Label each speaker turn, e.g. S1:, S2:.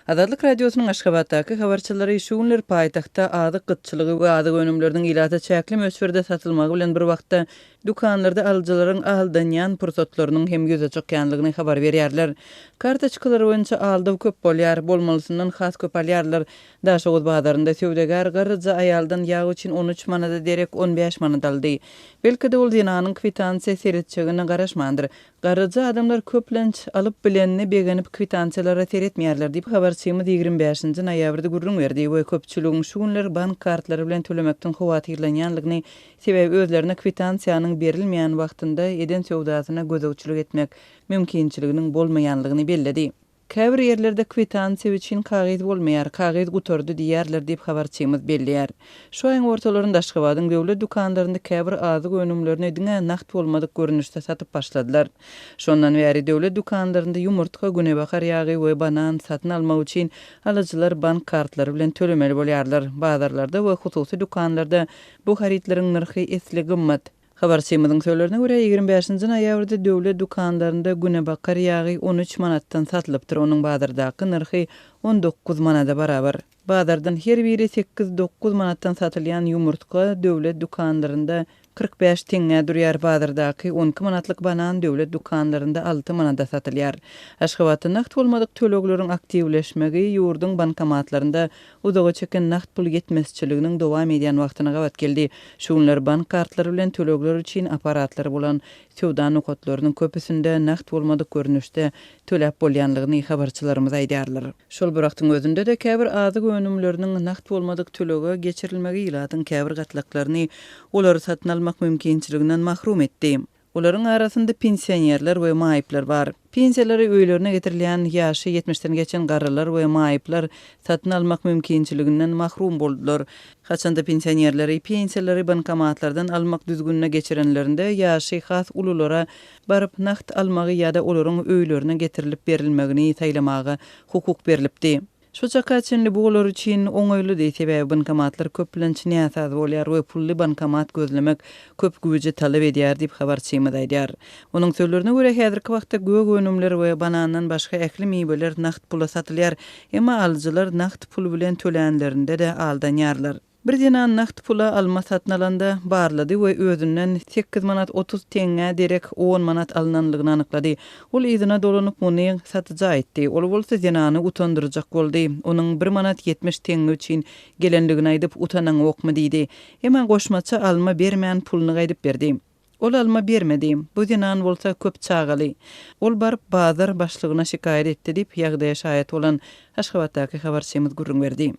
S1: Azatlyk Radiosynyň Aşgabatdaky habarçylary şu günler paýtagtda azyk gytçylygy we azyk önümleriniň ilata çäkli möçberde satylmagy bilen bir wagtda, dükanlarda alyjylaryň aldanýan pursatlarynyň hem ýüze çykýanlygyny habar berýärler. Kartoçkalar boýunça aldaw köp bolýar, bolmalysyndan has köp alýarlar. Daşoguz bazarynda söwdagär garryja aýaldan ýag üçin 13 manada derek 15 manat aldy. Belki-de ol zenanyň kwitansiýa seretjegine garaşmandyr. Garryja adamlar köplenç alyp bilenine begenip kwitansiýalara seretmeýärler diýip, habarçymyz 25-nji noýabrda gürrüň berdi we köpçüligiň şu günler bank kartlary bilen tölemekden howatyrlanýanlygyny, sebäbi özlerine kwitansiýanyň berilmeýän wagtynda eden söwdasyna gözegçilik etmek mümkinçiliginiň bolmaýanlygyny belledi. Käbir ýerlerde kwitansiýa üçin kagyz bolmaýar, kagyz gutardy diýýärler diýip, habarçymyz belleýär. Şu aýyň ortalarynda Aşgabadyň döwlet dükanlarynda käbir azyk önümlerini diňe nagt bolmadyk görnüşde satyp başladylar. Şondan bäri döwlet dükanlarynda ýumurtga, günebakar ýagy we banan satyn almak üçin alyjylar bank kartlary bilen tölemeli bolýarlar. Bazarlarda we hususy dükanlarda bu harytlaryň nyrhy esli gymmat. Habarçymyzyň sözlerine görä, 25-nji noýabrda döwlet dükanlarynda günebakar ýagy 13 manatdan satylypdyr, onuň bazardaky nyrhy 19 manada barabar. Bazardan her biri sekiz-dokuz manatdan satylýan ýumurtga döwlet dükanlarynda 45 teňňä durýar, bazardaky 12 manatlyk banan döwlet dükanlarynda alty manada satylýar. Aşgabatda nagt bolmadyk tölegleriň aktiwleşmegi ýurduň bankomatlarynda Uzaga çeken nagt pul ýetmezçiliginiň dowam edýän wagtyna gabat geldi. Şu günler bank kartlary bilen tölegler üçin apparatlary bolan söwda nokatlarynyň köpüsinde nagt bolmadyk görnüşde töläp bolýanlygyny habarçylarymyz aýdýarlar. Şol bir wagtyň özünde-de käbir azyk önümleriniň nagt bolmadyk tölege geçirilmegi ilatyň käbir gatlaklaryny olary satyn almak mümkinçiliginden mahrum etdi. Olaryň arasynda pensionerler we maýyplar bar. Pensiýalary öýlerine getirilýän ýaşy ýetmişden geçen garrylar we maýyplar satyn almak mümkinçiliginden mahrum boldular. Haçanda pensionerleri pensiýalary bankomatlardan almak düzgünine geçirenlerinde ýaşy has ululara baryp nagt almagy ýa-da olaryň öýlerine getirilip berilmegini saýlamaga hukuk berlipdi. Şu çaka çenli bu olar üçin oňaýlydy, sebäbi bankomatlar köplenç näsaz bolýar we pully bankomat gözlemek köp güýji talap edýär diýip, habarçymyz aýdýar. Onuň sözlerine görä, häzirki wagtda gök önümler we banandan başga ähli miweler nagt pula satylýar, emma alyjylar nagt pul bilen tölänlerinde-de aldanýarlar. Bir zenan nagt pula alma satyn alanda, barlady we özünden sekiz manat 30 teňňä derek on manat alnanlygyny anyklady. Ol yzyna dolanyp muny satyja aýtdy. Ol bolsa zenany utandyrjak boldy. Onuň bir manat 70 teňňe üçin gelenligini aýdyp, utanaňokmy diýdi. Emma goşmaça alma bermän puluny gaýdyp berdi. Ol alma bermedi. Bu zenan bolsa köp çagaly. Ol baryp bazar başlygyna şikaýat etdi diýip, ýagdaýa şaýat bolan Aşgabatdaky habarçymyz gürrüň berdi.